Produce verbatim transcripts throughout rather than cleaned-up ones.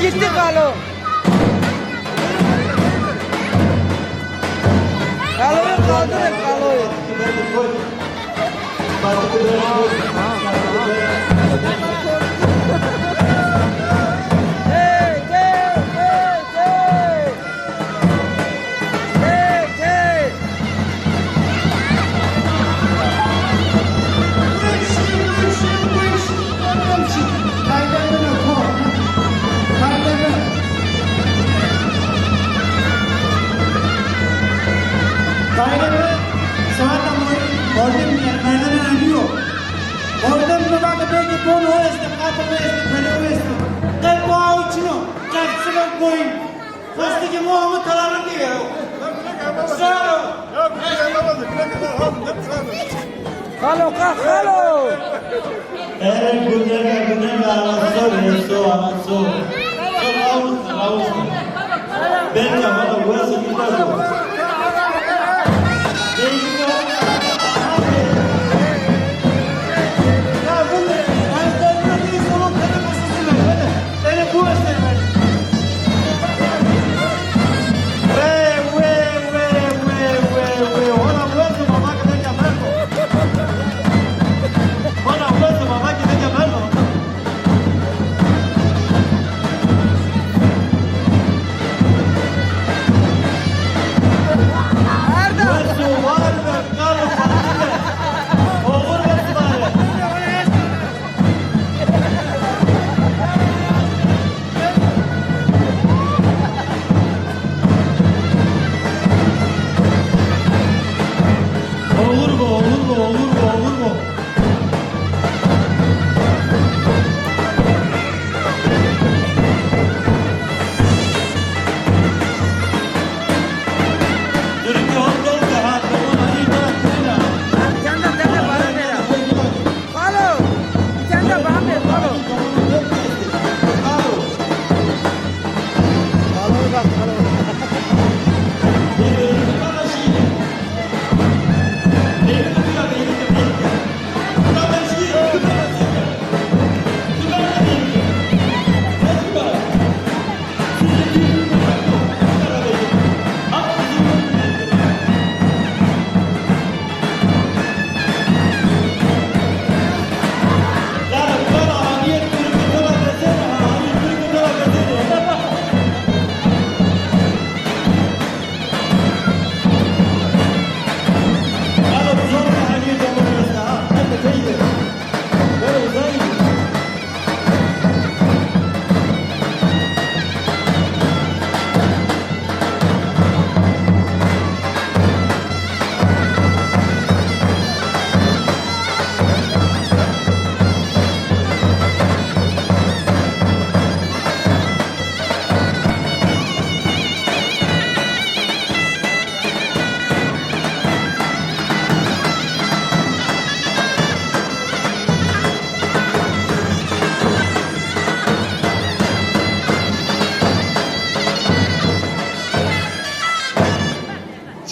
Gitti Kalo. Kaloyu kaldırın, Kaloyu. Hey, hey, hey, hey. Hey, hey. Kayneme, saata mordem merdene aniyo. Mordem no vake belkî bon o este, qate o este, pere o este. Qe boa o çino, qe sima boyun. Fastiki mo ama talarım diye. Sağ ol. Xalo, kalk, xalo. Ere gudega, gudega, ana so, ana so, ana so. So, raus, raus. Belki ama da burası bir tane. Belki de Olur mu, olur mu, olur mu, olur mu?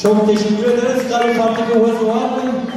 Çok teşekkür ederiz. Karı Fatih'e hoş geldin.